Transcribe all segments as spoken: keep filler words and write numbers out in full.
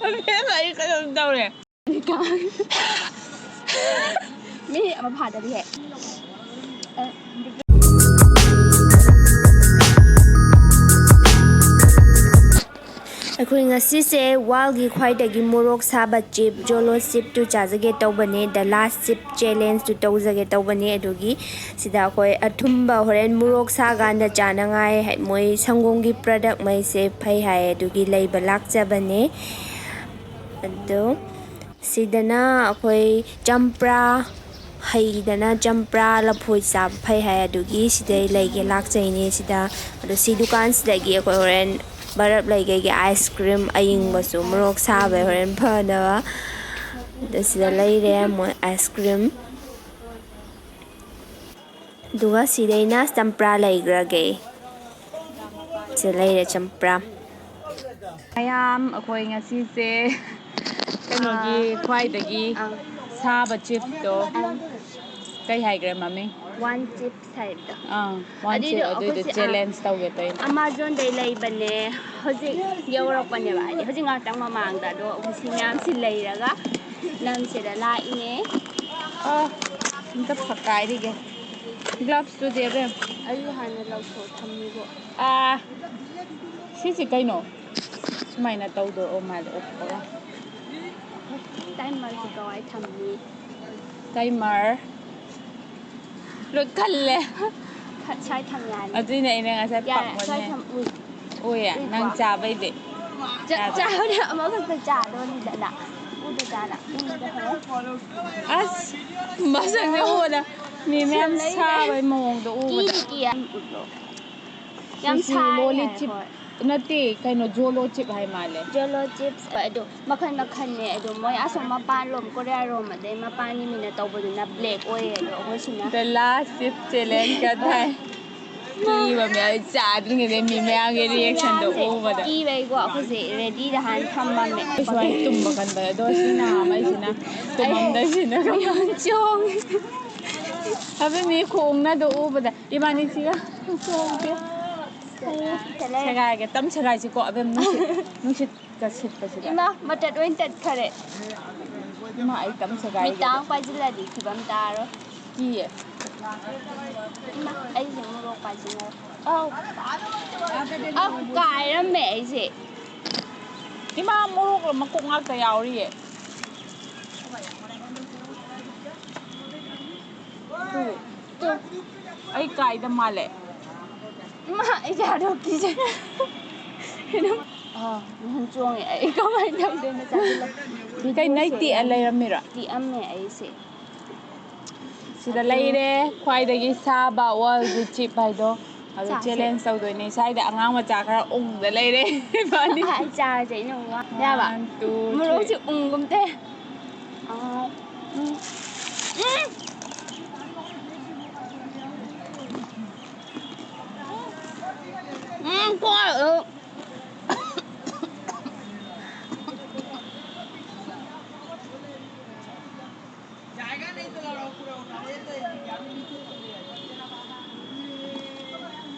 ꯑꯕꯦꯝꯃ, ꯑꯩ ꯀꯩꯅꯣꯝ ꯇꯧꯔꯦ꯫ ꯃꯤ ꯑꯃ ꯐꯥꯗꯔꯤꯍꯦ꯫ ꯑꯩꯈꯣꯏ ꯉꯁꯤꯁꯦ ꯋꯥꯔꯜꯒꯤ ꯈ꯭ꯋꯥꯏꯗꯒꯤ ꯃꯣꯔꯣꯛ ꯁꯥꯕ ꯆꯤꯞ, ꯖꯣꯂꯣ ꯆꯤꯞꯇꯨ ꯆꯥꯖꯒꯦ ꯇꯧꯕꯅꯦ, ꯗ ꯂꯥꯁ ꯆꯤꯞ ꯆꯦꯂꯦꯟꯖꯇꯨ ꯇꯧꯖꯒꯦ ꯇꯧꯕꯅꯦ꯫ ꯑꯗꯨꯒꯤ ꯁꯤꯗ ꯑꯩꯈꯣꯏ ꯑꯊꯨꯝꯕ ꯍꯣꯔꯦꯟ ꯃꯣꯔꯣꯛ ꯁꯥꯀꯥꯟꯗ ꯆꯥꯅꯉꯥꯏ ꯍꯥꯏ-, ꯃꯣꯏ ꯁꯪꯒꯣꯝꯒꯤ ꯄ꯭ꯔꯗꯛ ꯃꯩꯁꯦ ꯐꯩ ꯍꯥꯏ, ꯑꯗꯨꯒꯤ ꯂꯩꯕ ꯂꯥꯛꯆꯕꯅꯦ꯫ ꯑꯗꯣ ꯁꯤꯗꯅ ꯑꯩꯈꯣꯏ ꯆꯝꯄ꯭ꯔꯥ, ꯍꯩꯗꯅ ꯆꯝꯄ꯭ꯔꯥ ꯂꯐꯣꯏ ꯆꯥꯕ ꯐꯩ ꯍꯥꯏ, ꯑꯗꯨꯒꯤ ꯁꯤꯗꯩ ꯂꯩꯒꯦ ꯂꯥꯛꯆꯩꯅꯦ ꯁꯤꯗ꯫ ꯑꯗꯣ ꯁꯤ ꯗꯨꯀꯥꯟꯁꯤꯗꯒꯤ ꯑꯩꯈꯣꯏ ꯍꯣꯔꯦꯟ ꯕꯔꯞ ꯂꯩꯒꯦꯒꯤ ꯑꯥꯏꯁ ꯀ꯭ꯔꯤꯝ ꯑꯌꯤꯡꯕꯁꯨ, ꯃꯣꯔꯣꯛ ꯁꯥꯕꯩ ꯍꯣꯔꯦꯟ ꯐꯅꯕ꯫ ꯑꯗꯣ ꯁꯤꯗ ꯂꯩꯔꯦ ꯃꯣꯏ ꯑꯥꯏꯁ ꯀ꯭ꯔꯤꯝ꯫ ꯑꯗꯨꯒ ꯁꯤꯗꯩꯅ ꯆꯝꯄ꯭ꯔꯥ ꯂꯩꯈ꯭ꯔꯒꯦ꯫ ꯁꯤꯗ ꯂꯩꯔꯦ ꯆꯝꯄ꯭ꯔꯥ꯫ ꯃꯌꯥꯝ, ꯑꯩꯈꯣꯏ ꯉꯁꯤꯁꯦ ꯀꯩꯅꯣꯒꯤ ꯑꯥ꯫ ꯈ꯭ꯋꯥꯏꯗꯒꯤ ꯑꯥ꯫ ꯁꯥꯕ ꯆꯤꯞꯇꯣ, ꯑꯥ꯫ ꯀꯩ ꯍꯥꯏꯈ꯭ꯔꯦ ꯃꯃꯤꯡ? ꯋꯥꯟ ꯆꯤꯞꯁ ꯍꯥꯏꯕꯗꯣ꯫ ꯑꯥ, ꯋꯥꯟ ꯑꯗꯨꯏꯗꯣ ꯆꯤꯞ, ꯑꯗꯨꯏꯗꯣ ꯑꯩꯈꯣꯏꯁꯦ, ꯑꯥ, ꯆꯦꯂꯦꯟꯖ ꯇꯧꯒꯦ ꯇꯧꯔꯤꯅꯦ꯫ ꯑꯃꯥꯖꯣꯟꯗꯩ ꯂꯩꯕꯅꯦ꯫ ꯍꯧꯖꯤꯛ ꯌꯧꯔꯛꯄꯅꯦꯕ, ꯍꯥꯏꯗꯤ ꯍꯧꯖꯤꯛ ꯉꯥꯛꯇꯪ ꯃꯃꯥꯡꯗ꯫ ꯑꯗꯣ ꯑꯩꯈꯣꯏ ꯁꯤ ꯃꯌꯥꯝꯁꯤ ꯂꯩꯔꯒ ꯅꯪ ꯁꯤꯗ ꯂꯥꯛꯏꯅꯦ꯫ ꯑꯥ, ꯑꯝꯇ ꯐꯛꯀꯥꯏꯔꯤꯒꯦ꯫ ꯒ꯭ꯂꯞꯁꯇꯨꯗꯤ ꯑꯕꯦꯝ? ꯑꯩ ꯍꯥꯟꯅ ꯂꯧꯊꯣꯛ ꯊꯝꯃꯤꯕꯣ꯫ ꯑꯥ, ꯁꯤꯁꯤ ꯀꯩꯅꯣ? ꯁꯨꯃꯥꯏꯅ ꯇꯧꯗꯣꯔꯣ ꯃꯥꯁꯦ ꯑꯣꯛꯄꯒ? ꯇꯥꯏꯃꯔꯁꯤ ꯀꯋꯥꯏ ꯊꯝꯅꯤ? ꯇꯥꯏꯃꯔ꯫ ꯂꯣꯏ ꯈꯜꯂꯦ꯫ ꯈ-, ꯁ꯭ꯋꯥꯏ ꯊꯝ ꯌꯥꯅꯤ꯫ ꯑꯗꯨꯏꯅꯦ ꯑꯩꯅ ꯉꯁꯥꯏ ꯌꯥꯔꯦ, ꯄꯥꯛꯃꯟꯅꯦ꯫ ꯁ꯭ꯋꯥꯏ ꯊꯝ-, ꯎꯏ꯫ ꯎꯏꯌꯦ, ꯎꯏꯀꯣ? ꯅꯪ ꯆꯥꯕꯩꯗꯤ꯫ ꯆꯥ-, ꯌꯥꯗ꯭ꯔꯣ? ꯆꯥꯕꯗꯤ ꯑꯃꯈꯛꯇ ꯆꯥꯗꯣꯔꯤꯗꯅ꯫ ꯎꯗ ꯆꯥꯔ꯫ ꯎꯗ ꯍꯣꯔꯦꯟ꯫ ꯑꯁ, ꯃꯁꯛꯁꯦ ꯎꯕꯗ ꯃꯤ ꯃꯌꯥꯝ ꯁꯤꯗ ꯂꯩꯔꯦ꯫ ꯁꯥꯕꯩ ꯃꯑꯣꯡꯗꯣ ꯎꯕꯗ꯫ ꯀꯤꯗꯤ ꯀꯤ ꯌꯥꯝ ꯎꯠꯂꯣ꯫ ꯌꯥꯝ ꯁꯤꯁꯤ ꯁꯥꯏ ꯂꯣꯂꯤ ꯍꯥꯏ, ꯆꯤꯞ ꯍꯣꯏ꯫ ꯅꯠꯇꯦ, ꯀꯩꯅꯣ, ꯖꯣꯂꯣ ꯆꯤꯞ ꯍꯥꯏ ꯃꯥꯜꯂꯦ꯫ ꯖꯣꯂꯣ ꯆꯤꯞꯁ, ꯍꯣꯏ, ꯑꯗꯣ ꯃꯈꯜ ꯃꯈꯜꯅꯦ꯫ ꯑꯗꯣ ꯃꯣꯏ ꯑꯁꯣꯝ ꯃꯄꯥꯟ ꯂꯣꯝ, ꯀꯣꯔꯤꯌꯥ ꯔꯣꯝ, ꯑꯗꯩ ꯃꯄꯥꯟꯒꯤ ꯃꯤꯅ ꯇꯧꯕꯗꯨꯅ ꯕ꯭ꯂꯦꯛ ꯑꯣꯏꯌꯦ, ꯑꯗꯣ ꯑꯩꯈꯣꯏꯁꯤꯅ The last chip challenge ꯀ ꯊꯥꯏ꯫ ꯀꯤꯕ ꯃꯌꯥꯝ ꯆꯥꯗ꯭ꯔꯤꯉꯩꯗ ꯃꯤ ꯃꯌꯥꯝꯒꯤ ꯔꯤꯌꯦꯛꯁꯟꯗꯣ ꯎꯕꯗ꯫ ꯀꯤꯕꯩꯀꯣ ꯑꯩꯈꯣꯏꯁꯦ ꯔꯦꯗꯤꯗ ꯍꯥꯟꯅ ꯊꯝꯃꯝꯃꯦ꯫ ꯑꯩꯁꯨ ꯍꯥꯏ ꯇꯨꯝꯕ ꯀꯟꯕ, ꯑꯗꯣ ꯁꯤ ꯅꯍꯥꯟ ꯑꯩꯁꯤꯅ ꯇꯨꯝꯃꯝꯗꯣꯏꯁꯤꯅ꯫ ꯌꯥꯝ ꯆꯣꯡꯉꯦ꯫ ꯑꯗꯨ ꯃꯤ ꯈꯣꯡꯅꯗꯣ ꯎꯕꯗ ꯏꯕꯥꯅꯤ ꯁꯤꯒ ꯆꯣꯡꯒꯦ꯫ ꯁꯦꯒꯥꯏꯒꯦ, ꯇꯝ ꯁꯦꯒꯥꯏꯁꯤꯀꯣ ꯑꯕꯦꯝ, ꯅꯨꯡꯁꯤꯠ, ꯅꯨꯡꯁꯤꯠꯀ ꯁꯤꯠꯄꯁꯤꯗ꯫ ꯏꯃꯥ, ꯃꯇꯠ ꯑꯣꯏꯅ ꯇꯠꯈꯔꯦ꯫ ꯏꯃꯥ, ꯑꯩ ꯇꯝ ꯁꯦꯒꯥꯏꯒꯦ꯫ ꯃꯤꯠ ꯇꯥꯡ ꯄꯥꯏꯁꯤꯜꯂꯗꯤ ꯐꯤꯕꯝ ꯇꯥꯔꯣꯏ꯫ ꯀꯤꯌꯦ꯫ ꯏꯃꯥ, ꯑꯩꯁꯦ ꯃꯣꯔꯣꯛ ꯄꯥꯏꯁꯤꯜꯂꯦ꯫ ꯑꯧ꯫ ꯑꯧ, ꯀꯥꯏꯔꯝꯃꯦ ꯑꯩꯁꯦ꯫ ꯏꯃꯥ, ꯃꯣꯔꯣꯛ ꯃꯀꯣꯛ ꯉꯥꯛꯇ ꯌꯥꯎꯔꯤꯌꯦ꯫ ꯇꯨ꯫ ꯇꯨ꯫ ꯑꯩ ꯀꯥꯏꯗ ꯃꯥꯜꯂꯦ? ꯏꯃꯥ, ꯏꯆꯥꯗꯣ ꯀꯤꯖꯩ꯫ ꯑꯥ, ꯃꯍꯨꯝ ꯆꯣꯡꯉꯦ ꯑꯩ꯫ ꯀꯃꯥꯏꯅ ꯇꯧꯗꯣꯏꯅꯣ? ꯆꯥꯁꯤꯜꯂꯣ꯫ ꯀꯩ, ꯅꯪ ꯇꯦꯛꯑ ꯂꯩꯔꯝꯃꯤꯔꯣ? ꯇꯦꯛꯑꯝꯃꯦ ꯑꯩꯁꯦ꯫ ꯁꯤꯗ ꯂꯩꯔꯦ, ꯈ꯭ꯋꯥꯏꯗꯒꯤ ꯁꯥꯕ ꯋꯥꯔꯜꯒꯤ ꯆꯤꯞ ꯍꯥꯏꯗꯣ꯫ ꯑꯗꯨ ꯆꯥꯁꯦ꯫ ꯆꯦꯂꯦꯟꯖ ꯇꯧꯗꯣꯏꯅꯦ꯫ ꯁ꯭ꯋꯥꯏꯗ ꯑꯉꯥꯡ ꯃꯆꯥ ꯈꯔ ꯎꯪꯗ ꯂꯩꯔꯦ ꯏꯕꯥꯅꯤ꯫ ꯑꯥ, ꯆꯥꯔꯁꯦ, ꯑꯩꯅ ꯑꯃꯨꯛ ꯋꯥ-, ꯌꯥꯕ? One, two, ꯃꯣꯔꯣꯛꯁꯦ three꯫ ꯎꯪꯒꯨꯝ ꯇꯧ꯫ ꯑꯥ, ꯎꯝ꯫ ꯎꯝ꯫ ꯎꯝ, ꯀꯣ-, ꯑ꯫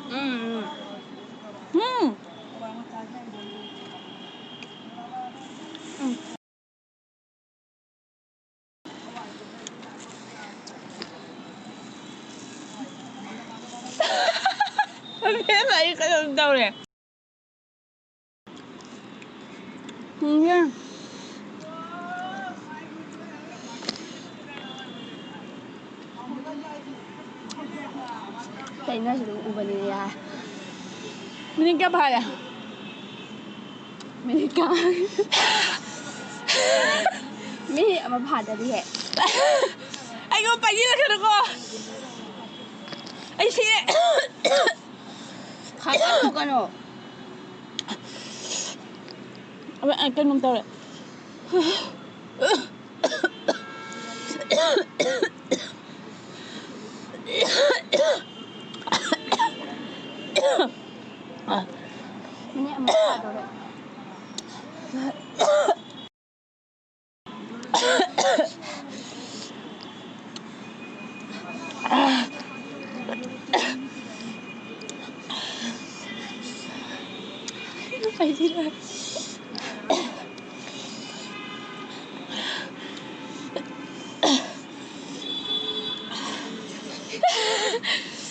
ꯎꯝ, ꯎꯝ꯫ ꯎꯝ꯫ ꯎꯝ꯫ ꯑꯕꯦꯝꯃ, ꯑꯩ ꯀꯩꯅꯣꯝ ꯇꯧꯔꯦ꯫ ꯎꯝ꯫ ꯀꯩꯅꯣ ꯁꯤꯗ ꯎꯕꯅꯤꯅ ꯌꯥꯔꯦ꯫ ꯃꯤꯅꯤꯠ ꯀꯌꯥ ꯐꯥꯔꯦ? ꯃꯤꯅꯤꯠ ꯀꯌꯥ? ꯃꯤꯅꯤꯠ ꯑꯃ ꯐꯥꯗꯔꯤꯍꯦ꯫ ꯑꯩꯉꯣꯟꯗ ꯄꯥꯏꯕꯤꯔꯛꯀꯅꯨꯀꯣ꯫ ꯑꯩ ꯁꯤꯔꯦ꯫ ꯈꯥꯡꯒꯠꯂꯨ ꯀꯩꯅꯣ꯫ ꯑ, ꯑ, ꯀꯩꯅꯣꯝ ꯇꯧꯔꯦ꯫ ꯃꯤꯅꯤꯠ ꯑꯃ ꯐꯥꯗꯣꯔꯦ꯫ ꯑꯩꯗꯤ ꯂꯣꯏꯔꯦ꯫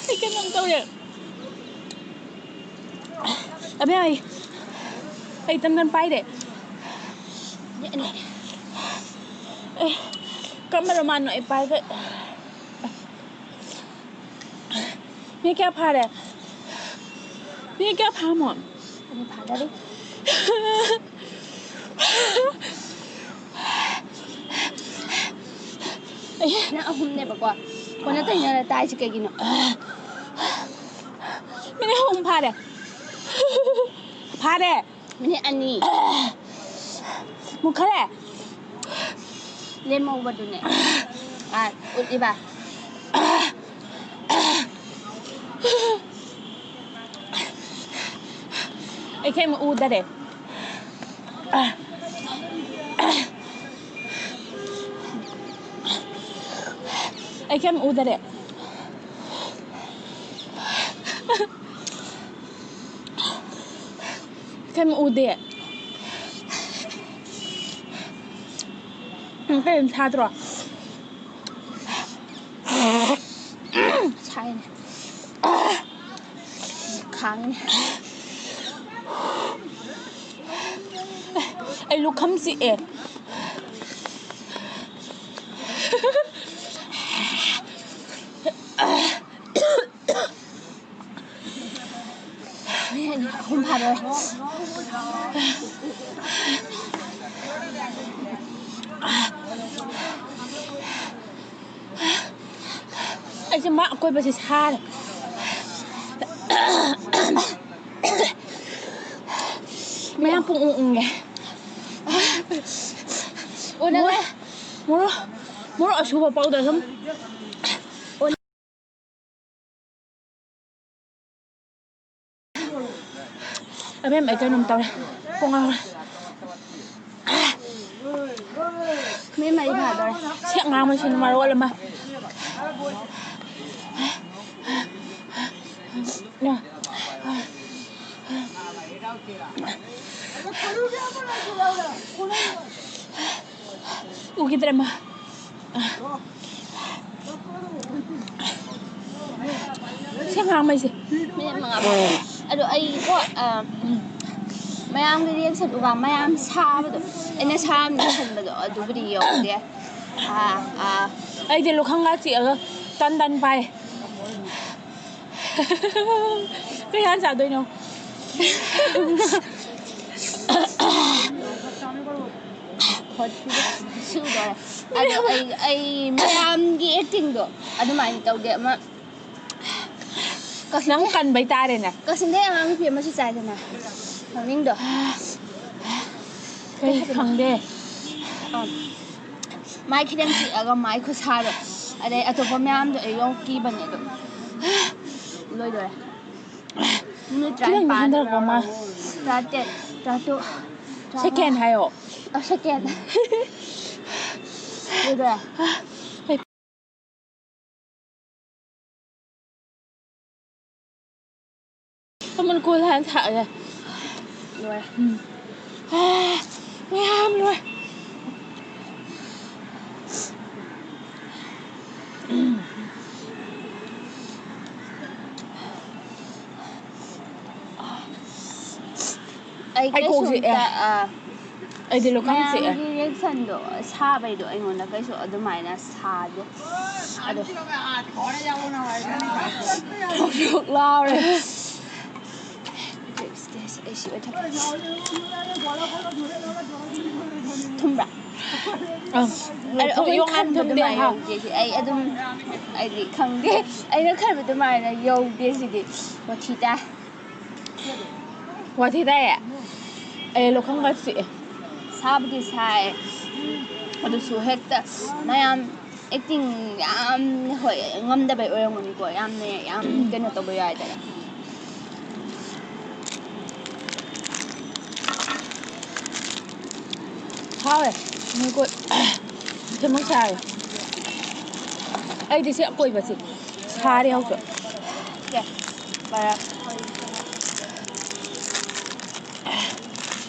ꯑꯩ ꯀꯩꯅꯣꯝ ꯇꯧꯔꯦ꯫ ꯑꯕꯦ, ꯑꯩ, ꯑꯩ ꯇꯟꯒꯟ ꯄꯥꯏꯔꯦ꯫ ꯑꯦ, ꯀꯔꯝꯕꯅꯣ ꯃꯥꯅꯣ ꯑꯩ ꯄꯥꯏꯒꯦ꯫ ꯃꯤ ꯀꯌꯥ ꯐꯥꯔꯦ? ꯃꯤ ꯀꯌꯥ ꯐꯥꯔꯃꯣ? ꯑꯅꯤ ꯐꯥꯗꯔꯤ꯫ ꯅꯪ ꯑꯍꯨꯝꯅꯦꯕꯀꯣ꯫ ꯀꯣꯟꯅ ꯇꯩꯅꯔ ꯇꯥꯏꯁꯤ ꯀꯩꯒꯤꯅꯣ? ꯃꯤꯅꯤꯠ ꯑꯍꯨꯝ ꯐꯥꯔꯦ꯫ ꯐꯥꯔꯦ꯫ ꯃꯤꯅꯤꯠ ꯑꯅꯤ꯫ ꯃꯨꯠꯈꯔꯦ꯫ ꯂꯦꯝꯍꯧꯕꯗꯨꯅꯦ꯫ ꯑꯥ, ꯎꯠꯂꯤꯕ꯫ ꯑꯩ ꯀꯩꯝ ꯎꯗꯔꯦ꯫ ꯑꯩ ꯀꯩꯝ ꯎꯗꯔꯦ꯫ ꯀꯩꯝ ꯎꯗꯦ꯫ ꯅꯪ ꯀꯔꯤꯝ ꯁꯥꯗ꯭ꯔꯣ? ꯁꯥꯏꯅꯦ꯫ ꯈꯥꯡꯉꯤꯅꯦ꯫ ꯑꯩ ꯂꯨꯈꯝ ꯆꯤꯛꯑꯦ꯫ ꯃꯤ ꯑꯅꯤ, ꯑꯍꯨꯝ ꯐꯥꯗꯣꯔꯦ꯫ ꯑꯩꯁꯦ ꯃꯥ ꯑꯀꯣꯏꯕꯁꯦ ꯁꯥꯔꯦ꯫ ꯃꯌꯥꯝ ꯄꯨꯡ ꯎꯪ ꯎꯪꯉꯦ꯫ ꯎꯅꯔꯦ꯫ ꯃꯣꯔꯣꯛ, ꯃꯣꯔꯣꯛ, ꯃꯣꯔꯣꯛ ꯑꯁꯨꯕ powder ꯁꯨꯝ꯫ ꯑꯕꯦꯝꯃ, ꯑꯩ ꯀꯩꯅꯣꯝ ꯇꯧꯔꯦ꯫ ꯀꯣꯛ ꯉꯥꯎꯔꯦ꯫ ꯃꯤ ꯃꯔꯤ ꯐꯥꯗꯣꯔꯦ꯫ ꯁꯤ ꯑꯉꯥꯡ ꯃꯁꯤꯅ ꯃꯔꯣꯜ ꯑꯃ꯫ ꯎꯈꯤꯗ꯭ꯔꯦ ꯃꯥ꯫ ꯁꯤ ꯑꯉꯥꯡꯈꯩꯁꯦ꯫ ꯃꯤꯅꯤꯠ ꯃꯉꯥ ꯐꯥꯎ꯫ ꯑꯗꯣ ꯑꯩꯀꯣ, ꯑ, ꯎꯝ, ꯃꯌꯥꯝꯒꯤ ꯔꯤꯌꯦꯛꯁꯟ ꯎꯕ, ꯃꯌꯥꯝ ꯁꯥꯕꯗꯣ, ꯑꯩꯅ ꯁꯥꯕꯅꯤ ꯈꯟꯕꯗꯣ ꯑꯗꯨꯕꯨꯗꯤ ꯌꯧꯗꯦ꯫ ꯑꯥ, ꯑꯥ꯫ ꯑꯩꯗꯤ ꯂꯨꯈꯝꯒ ꯆꯤꯛꯑꯒ ꯇꯟ ꯇꯟ ꯄꯥꯏ꯫ ꯀꯩ ꯍꯥꯟ ꯆꯥꯗꯣꯏꯅꯣ? ꯁꯨꯗꯣꯔꯦ꯫ ꯑꯗꯣ ꯑꯩ, ꯑꯩ ꯃꯌꯥꯝꯒꯤ ꯑꯦꯛꯇꯤꯡꯗꯣ ꯑꯗꯨꯃꯥꯏꯅ ꯇꯧꯗꯦ꯫ ꯑꯃ ꯀꯛꯆꯤꯡ-, ꯅꯪ ꯀꯟꯕꯩ ꯇꯥꯔꯦꯅꯦ꯫ ꯀꯛꯆꯤꯡꯗꯩ ꯑꯉꯥꯡ ꯅꯨꯄꯤ ꯑꯃꯁꯨ ꯆꯥꯏꯗꯅ, ꯃꯃꯤꯡꯗꯣ꯫ ꯀꯩ ꯈꯪꯗꯦ꯫ ꯑꯥ꯫ ꯃꯥꯏ ꯈꯤꯇꯪ ꯆꯤꯛꯑꯒ ꯃꯥꯏ ꯈꯨꯠꯁꯥꯗꯣ꯫ ꯑꯗꯩ ꯑꯇꯣꯞꯄ ꯃꯌꯥꯝꯗꯣ ꯑꯩ ꯌꯥꯝ ꯀꯤꯕꯅꯦ ꯑꯗꯣ꯫ ꯂꯣꯏꯗꯣꯔꯦ꯫ ꯃꯤꯅꯤꯠ ꯈꯤꯇꯪ ꯇꯔꯥꯅꯤꯄꯥꯟ꯫ ꯍꯟꯊꯔꯛꯄ ꯃꯥ꯫ ꯇꯔꯥꯇꯔꯦꯠ, ꯇꯔꯥꯇꯔꯨꯛ, ꯇꯔꯥꯃꯉꯥ꯫ ꯁꯦꯀꯦꯟ ꯍꯥꯏꯌꯣ꯫ ꯑ, ꯁꯦꯀꯦꯟ꯫ ꯂꯣꯏꯗꯣꯔꯦ꯫ ꯀꯃꯟ ꯀꯣꯜ ꯍꯥꯟꯅ ꯊꯥꯛꯑꯒꯦ꯫ ꯂꯣꯏꯔꯦ꯫ ꯎꯝ꯫ ꯑꯥ, ꯃꯌꯥꯝ ꯂꯣꯏ꯫ ꯑꯩ ꯑꯩ ꯀꯣꯛ ꯀꯩꯁꯨꯝꯇ, ꯆꯤꯛꯑꯦ꯫ ꯑꯥ, ꯑꯩꯗꯤ ꯂꯨꯈꯝ ꯆꯤꯛꯑꯦ꯫ ꯃꯌꯥꯝꯒꯤ ꯔꯤꯌꯦꯛꯁꯟꯗꯣ ꯁꯥꯕꯩꯗꯣ ꯑꯩꯉꯣꯟꯗ ꯀꯩꯁꯨ ꯑꯗꯨꯃꯥꯏꯅ ꯁꯥꯗꯦ꯫ ꯑꯗꯣ ꯊꯣꯛ ꯊꯣꯛ ꯂꯥꯎꯔꯦ꯫ ꯑꯩ ꯁꯤ ꯑꯣꯏꯊꯣꯛ-, ꯊꯨꯝꯕ꯭ꯔꯥ? ꯑꯪ꯫ ꯑꯗꯣ ꯑꯩꯈꯣꯏ ꯌꯣꯡ ꯌꯥꯝ ꯈꯟꯕ ꯊꯨꯝꯗꯦ ꯑꯗꯨꯃꯥꯏꯅ ꯍꯥ꯫ ꯌꯧꯗꯦ ꯁꯤ꯫ ꯑꯩ ꯑꯗꯨꯝ, ꯑꯩꯗꯤ ꯈꯪꯗꯦ꯫ ꯑꯩꯅ ꯈꯟꯕ ꯑꯗꯨꯃꯥꯏꯅ ꯌꯧꯗꯦ ꯁꯤꯗꯤ꯫ ꯋꯥꯊꯤ ꯇꯥꯏ꯫ ꯋꯥꯊꯤ ꯇꯥꯏꯌꯦ? ꯑꯩ ꯂꯨꯈꯝꯒ ꯆꯤꯛꯑꯦ꯫ ꯁꯥꯕꯨꯗꯤ ꯁꯥꯏ꯫ ꯑꯗꯨꯁꯨ ꯍꯦꯛꯇ ꯃꯌꯥꯝ ꯑꯦꯛꯇꯤꯡ ꯌꯥꯝ, ꯍꯣꯏ, ꯉꯝꯗꯕꯩ ꯑꯣꯏꯔꯝꯒꯅꯤꯀꯣ꯫ ꯌꯥꯝꯅ, ꯌꯥꯝ ꯀꯩꯅꯣ ꯇꯧꯕ ꯌꯥꯏꯗꯅ꯫ ꯍꯥꯎꯋꯦ꯫ ꯃꯣꯏ ꯀꯣꯏ ꯃꯊꯦꯜ ꯃꯊꯦꯜ ꯆꯥꯔꯦ꯫ ꯑꯩꯗꯤ ꯁꯤ ꯑꯀꯣꯏꯕꯁꯤ ꯁꯥꯔꯦ ꯍꯧꯖꯤꯛ꯫ ꯁꯦ, ꯕꯔꯥ꯫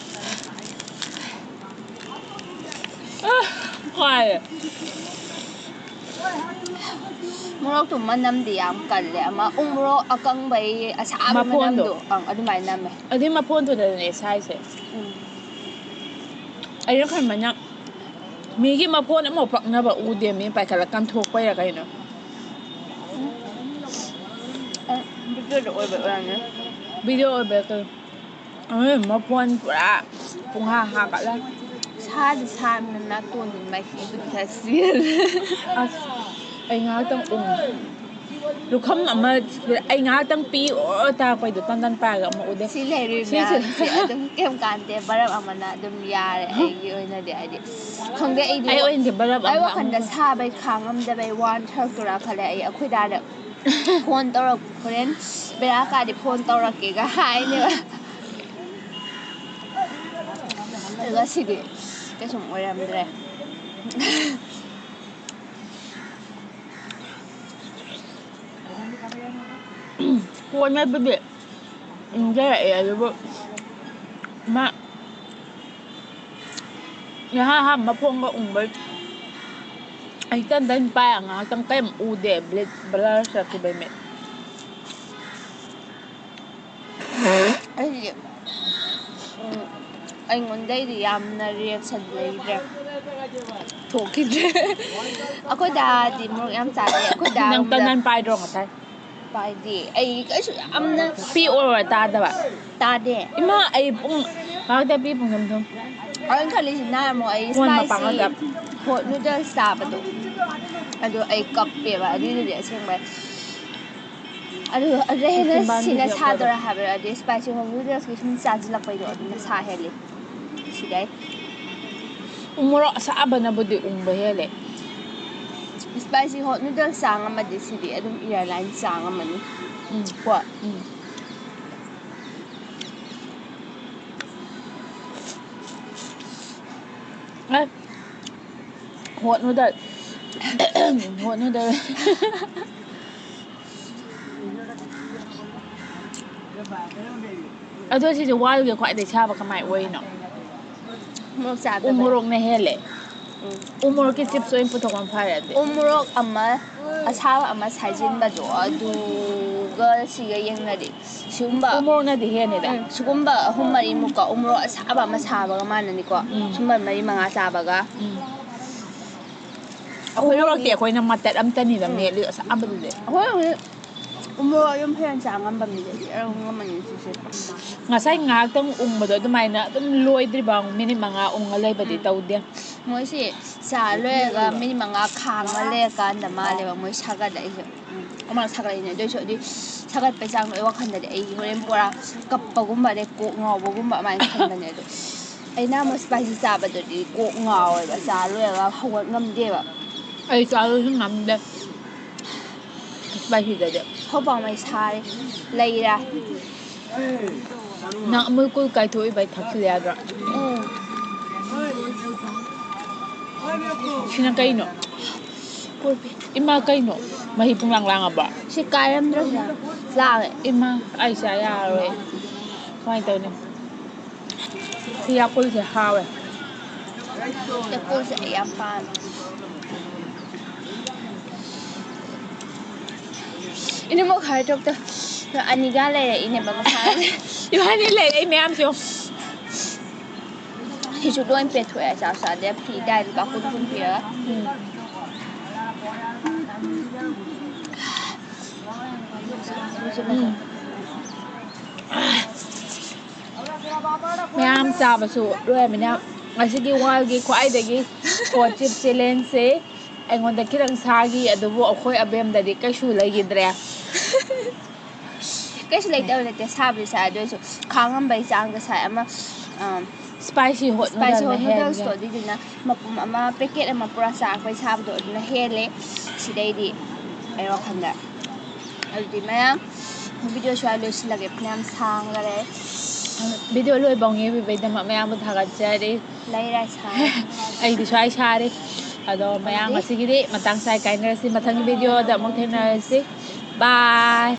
ꯍꯣꯏ꯫ ꯃꯣꯔꯣꯛꯇꯨ ꯃꯅꯝꯗꯤ ꯌꯥꯝ ꯀꯜꯂꯦ, ꯑꯃ ꯎ ꯃꯣꯔꯣꯛ ꯑꯀꯪꯕꯩ ꯑꯁꯥꯕ ꯃꯐꯣꯟꯗꯣ꯫ ꯃꯅꯝꯗꯣ, ꯑꯪ, ꯑꯗꯨꯃꯥꯏꯅ ꯅꯝꯃꯦ꯫ ꯑꯗꯨꯏ ꯃꯐꯣꯟꯗꯨꯗꯅꯦ ꯁꯥꯏꯁꯦ꯫ ꯎꯝ꯫ ꯑꯩꯅ ꯈꯟꯕꯅ ꯃꯤꯒꯤ ꯃꯐꯣꯟ ꯑꯃꯐꯥꯎ ꯄꯛꯅꯕ ꯎꯗꯦ, ꯃꯤ ꯄꯥꯏꯈꯠꯂ ꯀꯟꯊꯣꯛꯄꯩꯔꯥ ꯀꯩꯅꯣ꯫ ꯑ, ꯚꯤꯗꯤꯑꯣꯗ ꯑꯣꯏꯕ ꯑꯣꯏꯔꯝꯅꯤ꯫ ꯚꯤꯗꯤꯑꯣ ꯑꯣꯏꯕ ꯀꯩꯅꯣ꯫ ꯑꯦ, ꯃꯐꯣꯟ ꯄꯨꯔꯥ ꯄꯨꯡꯍꯥ ꯍꯥꯒꯠꯂꯦ꯫ ꯁꯥꯗꯤ ꯁꯥꯕꯅ ꯅꯥꯇꯣꯟꯗꯤ ꯃꯍꯤꯕꯨꯗꯤ ꯈꯔ ꯆꯦꯜꯂꯦ꯫ ꯑꯁ, ꯑꯩ ꯉꯥꯏꯍꯥꯛꯇꯪ ꯎꯪ꯫ ꯂꯨꯈꯝ ꯑꯃ, ꯑꯩ ꯉꯥꯏꯍꯥꯛꯇꯪ ꯄꯤ ꯑꯣ ꯇꯥꯔꯛꯄꯩꯗꯣ ꯇꯟ ꯇꯟ ꯄꯥꯏꯔꯒ ꯑꯃꯨꯛ ꯎꯗꯦ꯫ ꯁꯤ ꯂꯩꯔꯤꯕ ꯁꯤꯁꯦ꯫ ꯃꯌꯥꯝꯁꯦ ꯑꯗꯨꯝ ꯀꯩꯝ ꯀꯥꯟꯗꯦ, ꯕꯔꯞ ꯑꯃꯅ ꯑꯗꯨꯝ ꯌꯥꯔꯦ ꯑꯩꯒꯤ ꯑꯣꯏꯅꯗꯤ꯫ ꯍꯥꯏꯗꯤ ꯈꯪꯗꯦ, ꯑꯩꯗꯤ ꯑꯩ ꯑꯣꯏꯅꯗꯤ ꯕꯔꯞ ꯑꯩ ꯑꯃ ꯋꯥꯈꯟꯗ ꯑꯃꯨꯛ ꯁꯥꯕꯩ ꯈꯥꯡꯉꯝꯗꯕꯩ ꯋꯥꯟ ꯊꯔꯛꯇꯣꯔꯥ ꯈꯜꯂꯦ꯫ ꯑꯩ ꯑꯩꯈꯣꯏ ꯗꯥꯗ ꯐꯣꯟ ꯇꯧꯔꯛ ꯍꯣꯔꯦꯟ ꯕꯦꯔꯥ ꯀꯥꯗꯤ ꯐꯣꯟ ꯇꯧꯔꯛꯀꯦꯒ ꯍꯥꯏꯅꯦꯕ꯫ ꯑꯗꯨꯒ ꯁꯤꯗꯤ ꯀꯩꯁꯨꯝ ꯑꯣꯏꯔꯝꯗ꯭ꯔꯦ꯫ ꯀꯣꯟꯅꯕꯨꯗꯤ ꯏꯪꯖꯔꯛꯑꯦ, ꯑꯗꯨꯕꯨ ꯃꯥ ꯉꯥꯏꯍꯥꯛ ꯍꯥꯝꯕ ꯐꯣꯟꯒ ꯎꯪꯕꯩ ꯑꯩ ꯇꯟ ꯇꯟ ꯄꯥꯏ ꯉꯥꯏꯍꯥꯛꯇꯪ ꯀꯩꯝ ꯎꯗꯦ, ꯕ꯭ꯂꯦꯛ ꯕ꯭ꯂꯔ ꯆꯠꯈꯤꯕꯩ ꯃꯤꯠ꯫ ꯑꯩꯗꯤ, ꯎꯝ, ꯑꯩꯉꯣꯟꯗꯩꯗꯤ ꯌꯥꯝꯅ ꯔꯤꯌꯦꯛꯁꯟ ꯂꯩꯇ꯭ꯔꯦ꯫ ꯊꯣꯛꯈꯤꯗ꯭ꯔꯦ꯫ ꯑꯩꯈꯣꯏ ꯗꯥꯗꯤ ꯃꯣꯔꯣꯛ ꯌꯥꯝ ꯆꯥꯗꯦ꯫ ꯑꯩꯈꯣꯏ ꯅꯪ ꯗꯥꯒꯨꯝꯕꯗ ꯇꯟ ꯇꯟ ꯄꯥꯏꯗ꯭ꯔꯣ ꯉꯁꯥꯏ? ꯄꯥꯏꯗꯦ꯫ ꯑꯩ ꯀꯩꯁꯨ ꯌꯥꯝꯅ ꯄꯤ ꯑꯣꯏꯔ ꯇꯥꯗꯕ꯫ ꯇꯥꯗꯦ꯫ ꯏꯃꯥ, ꯑꯩ ꯄꯨꯡ ꯉꯥꯏꯍꯥꯛꯇ ꯄꯤ ꯄꯨꯡ ꯊꯨꯝ ꯊꯨꯝ꯫ ꯑꯩꯅ ꯈꯜꯂꯤꯁꯤꯅ ꯑꯃꯨꯛ ꯑꯩ ꯐꯣꯟ ꯃꯄꯥꯟ ꯏꯁꯄꯥꯏꯁꯤ ꯉꯥꯛꯇ꯫ ꯍꯣꯠ ꯅꯨꯗꯜꯁ ꯆꯥꯕꯗꯣ꯫ ꯑꯗꯣ ꯑꯩ ꯀꯞꯄꯦꯕ ꯑꯗꯨꯏꯗꯨꯗꯤ ꯑꯁꯦꯡꯕꯩ꯫ ꯑꯗꯨ ꯑꯗꯨꯗ ꯍꯦꯟꯅ ꯆꯤꯝꯕꯥꯟ ꯁꯤꯅ ꯚꯤꯗꯤꯑꯣ ꯁꯥꯗꯣꯔꯥ ꯍꯥꯏꯕ ꯑꯗꯨꯗꯤ ꯏꯁꯄꯥꯏꯁꯤ ꯍꯣꯠ ꯅꯨꯗꯜꯁꯀꯤ ꯁꯨꯝ ꯆꯥꯁꯤꯜꯂꯛꯄꯩꯗꯣ ꯑꯗꯨꯅ ꯁꯥ ꯍꯦꯜꯂꯤ꯫ ꯁꯤꯗꯩ꯫ ꯎ ꯃꯣꯔꯣꯛ ꯑꯁꯥꯕꯅꯕꯨꯗꯤ ꯎꯪꯕ ꯍꯦꯜꯂꯦ꯫ ꯏꯁꯄꯥꯏꯁꯤ ꯍꯣꯠ ꯅꯨꯗꯜꯁ ꯆꯥ ꯉꯝꯃꯗꯤ ꯁꯤꯗꯤ ꯑꯗꯨꯝ ꯏꯌꯥꯔ ꯂꯥꯏꯟ ꯆꯥ ꯉꯝꯃꯅꯤ꯫ ꯎꯝ꯫ ꯀꯣ? ꯎꯝ꯫ ꯑꯦ, ꯍꯣꯠ ꯅꯨꯗꯜ꯫ ꯍꯣꯠ ꯅꯨꯗꯜ꯫ ꯑꯗꯣ ꯁꯤꯁꯦ ꯋꯥꯔꯜꯒꯤ ꯈ꯭ꯋꯥꯏꯗꯩ ꯁꯥꯕ ꯀꯃꯥꯏ ꯑꯣꯏꯔꯤꯅꯣ? ꯃꯣꯔꯣꯛ ꯎ ꯆꯥꯗꯕꯩ꯫ ꯃꯣꯔꯣꯛꯅ ꯍꯦꯜꯂꯦ꯫ ꯎ ꯃꯣꯔꯣꯛꯀꯤ ꯆꯤꯞꯁ ꯑꯣꯏꯅ ꯄꯨꯊꯣꯛꯄꯅ ꯐꯔꯦ ꯑꯗꯨꯗꯤ꯫ ꯎ ꯃꯣꯔꯣꯛ ꯑꯃ ꯑꯁꯥꯕ ꯑꯃ ꯁꯥꯏꯖꯤꯟꯕꯗꯣ, ꯑꯗꯨꯒ ꯁꯤꯒ ꯌꯦꯡꯅꯗꯤ ꯁꯤꯒꯨꯝꯕ ꯎ ꯃꯣꯔꯣꯛꯅꯗꯤ ꯍꯦꯟꯅꯤꯗ꯫ ꯎꯝ, ꯁꯤꯒꯨꯝꯕ ꯑꯍꯨꯝ ꯃꯔꯤꯃꯨꯛꯀ ꯎ ꯃꯣꯔꯣꯛ ꯑꯁꯥꯕ ꯑꯃ ꯁꯥꯕꯒ ꯃꯥꯟꯅꯅꯤꯀꯣ꯫ ꯎꯝ. ꯁꯨꯝꯕ ꯃꯔꯤ ꯃꯉꯥ ꯆꯥꯕꯒ. ꯎꯝ. ꯑꯩꯈꯣꯏ ꯃꯣꯔꯣꯛꯇꯤ ꯑꯩꯈꯣꯏꯅ ꯃꯇꯠ ꯑꯃꯇꯅꯤꯗ ꯎꯝ. ꯃꯦꯠꯂꯤ ꯑꯁꯥꯕꯗꯨꯗꯤ. ꯑꯩꯈꯣꯏ ꯍꯧꯖꯤꯛ ꯎ ꯃꯣꯔꯣꯛ ꯑꯗꯨꯝ ꯐꯖꯅ ꯆꯥ ꯉꯝꯕ ꯃꯤꯗꯗꯤ ꯑꯗꯨꯝ ꯉꯝꯃꯅꯤ ꯁꯤꯁꯦ. ꯉꯁꯥꯏ ꯉꯥꯏꯍꯥꯛꯇꯪ ꯎꯪꯕꯗꯣ ꯑꯗꯨꯃꯥꯏꯅ ꯑꯗꯨꯝ ꯂꯣꯏꯗ꯭ꯔꯤꯕ ꯃꯤꯅꯤꯠ ꯃꯉꯥ ꯎꯪꯉ ꯂꯩꯕꯗꯤ ꯎꯝ. ꯇꯧꯗꯦ. ꯃꯣꯏꯁꯤ ꯆꯥ ꯂꯣꯏꯔꯒ ꯃꯤꯅꯤꯠ ꯃꯉꯥ ꯈꯥꯡꯉ ꯂꯩꯔꯀꯥꯟꯗ ꯃꯥꯜꯂꯦꯕ ꯃꯣꯏ ꯁꯥꯒꯠꯂꯛꯏꯁꯦ. ꯎꯝ. ꯑꯃ ꯁꯥꯒꯠꯂꯛꯏꯅꯦ. ꯑꯗꯨꯏꯁꯨ ꯑꯗꯨꯏ ꯁꯥꯒꯠꯄꯩ ꯆꯥꯡꯗꯣ ꯑꯩ ꯋꯥꯈꯜꯗꯗꯤ ꯑꯩ ꯍꯣꯔꯦꯟ ꯄꯨꯔꯥ ꯀꯞꯄꯒꯨꯝꯕ ꯑꯗꯩ ꯀꯣꯛ ꯉꯥꯎꯕꯒꯨꯝꯕ ꯑꯗꯨꯃꯥꯏꯅ ꯈꯟꯕꯅꯦ. ꯑꯗꯣ ꯑꯩꯅ ꯑꯃ ꯏꯁꯄꯥꯏꯁꯤ ꯆꯥꯕꯗꯨꯗꯤ ꯀꯣꯛ ꯉꯥꯎꯋꯦꯕ, ꯆꯥ ꯂꯣꯏꯔꯒ ꯍꯧꯒꯠ ꯉꯝꯗꯦꯕ. ꯑꯩ ꯆꯥꯕꯁꯨ ꯉꯝꯗꯦ ꯏꯁꯄꯥꯏꯁꯤꯗꯗꯤ. ꯍꯧꯖꯤꯛꯐꯥꯎ ꯃꯩ ꯁꯥꯔꯤ ꯂꯩꯔꯦ. ꯅꯪ ꯑꯃꯨꯜ ꯀꯨꯜ ꯀꯥꯏꯊꯣꯛꯏꯕꯩ ꯊꯛꯆꯤꯜꯂꯦ ꯌꯥꯗ꯭ꯔꯣ? ꯎꯝ. ꯁꯤꯅ ꯀꯩꯅꯣ? ꯀꯣꯜꯕꯤ. ꯏꯃꯥ, ꯀꯩꯅꯣ? ꯃꯍꯤ ꯄꯨꯡꯂꯥꯡ ꯂꯥꯡꯉꯕ? ꯁꯤ ꯀꯥꯏꯔꯝꯗ꯭ꯔꯁꯨ ꯂꯥꯛꯑꯦ. ꯏꯃꯥ, ꯑꯩ ꯆꯥ ꯌꯥꯔꯔꯣꯏ. ꯀꯃꯥꯏꯅ ꯇꯧꯅꯤ? ꯁꯤ ꯌꯥꯄꯨꯜꯁꯦ ꯍꯥꯎꯋꯦ. ꯌꯥꯄꯨꯜꯁꯦ ꯑꯩ ꯌꯥꯝ ꯄꯥꯝꯃꯦ. ꯏꯅꯝꯃ ꯈꯔ ꯇꯣꯛꯇ ꯑꯅꯤꯒ ꯂꯩꯔꯛꯏꯅꯦꯕ ꯉꯁꯥꯏ. ꯏꯕꯥꯅꯤ ꯂꯩꯔꯛꯏ ꯃꯌꯥꯝꯁꯦ ꯌꯦꯡꯉꯣ. ꯁꯤꯁꯨ ꯂꯣꯏ ꯄꯦꯊꯣꯛꯑꯦ, ꯆꯥꯁꯨ ꯆꯥꯗꯦ, ꯐ꯭ꯔꯤ ꯇꯥꯏ, ꯂꯨꯄꯥ ꯀꯨꯟ ꯀꯨꯟ ꯄꯤꯔꯒ. ꯎꯝ. ꯃꯌꯥꯝ ꯆꯥꯕꯁꯨ ꯂꯣꯏꯔꯃꯤꯅ ꯉꯁꯤꯒꯤ ꯋꯥꯔꯜꯒꯤ ꯈ꯭ꯋꯥꯏꯗꯒꯤ ꯍꯣꯠ ꯆꯤꯞ ꯆꯦꯂꯦꯟꯖꯁꯦ ꯑꯩꯉꯣꯟꯗ ꯈꯤꯇꯪ ꯁꯥꯈꯤ, ꯑꯗꯨꯕꯨ ꯑꯩꯈꯣꯏ ꯑꯕꯦꯝꯗꯗꯤ ꯀꯩꯁꯨ ꯂꯩꯈꯤꯗ꯭ꯔꯦ. ꯀꯩꯁꯨ ꯂꯩꯇꯕ ꯅꯠꯇꯦ, ꯁꯥꯕꯨꯗꯤ ꯁꯥꯏ, ꯑꯗꯨ ꯑꯣꯏꯔꯁꯨ ꯈꯥꯡꯉꯝꯕꯩ ꯆꯥꯡꯗ ꯁꯥꯏ. ꯑꯃ, ꯑꯝ, ꯏꯁꯄꯥꯏꯁꯤ ꯍꯣꯠ ꯏꯁꯄꯥꯏꯁꯤ ꯅꯨꯗꯜꯅ ꯍꯣꯠ ꯅꯨꯗꯜꯁꯇꯣ ꯍꯦꯟꯒꯦ. ꯑꯗꯨꯏꯗꯨꯅ ꯃꯄꯨꯝ ꯑꯃ, ꯄꯦꯀꯦꯠ ꯑꯃ ꯄꯨꯔꯥ ꯆꯥꯔꯛꯄꯩ ꯁꯥꯕꯗꯣ ꯑꯗꯨꯅ ꯍꯦꯜꯂꯦ ꯁꯤꯗꯩꯗꯤ, ꯑꯩ ꯋꯥꯈꯜꯗ. ꯑꯗꯨꯗꯤ ꯃꯌꯥꯝ, ꯚꯤꯗꯤꯑꯣ ꯁ꯭ꯋꯥꯏ ꯂꯣꯏꯁꯤꯜꯂꯒꯦ, ꯐꯅꯌꯥꯝ ꯁꯥꯡꯈꯔꯦ. ꯚꯤꯗꯤꯑꯣ ꯂꯣꯏꯐꯥꯎ ꯌꯦꯡꯕꯤꯕꯩꯗꯃꯛ ꯃꯌꯥꯝꯕꯨ ꯊꯥꯒꯠꯆꯔꯤ. ꯂꯩꯔꯦ ꯁꯥꯔꯦ. ꯑꯩꯗꯤ ꯁ꯭ꯋꯥꯏ ꯁꯥꯔꯦ. ꯑꯗꯣ ꯃꯌꯥꯝ ꯑꯗꯨꯗꯤ ꯉꯁꯤꯒꯤꯗꯤ ꯃꯇꯥꯡ ꯁ꯭ꯋꯥꯏ ꯀꯥꯏꯅꯔꯁꯤ. ꯃꯊꯪꯒꯤ ꯚꯤꯗꯤꯑꯣꯗ ꯑꯃꯨꯛ ꯊꯦꯡꯅꯔꯁꯤ. ꯕꯥꯏ.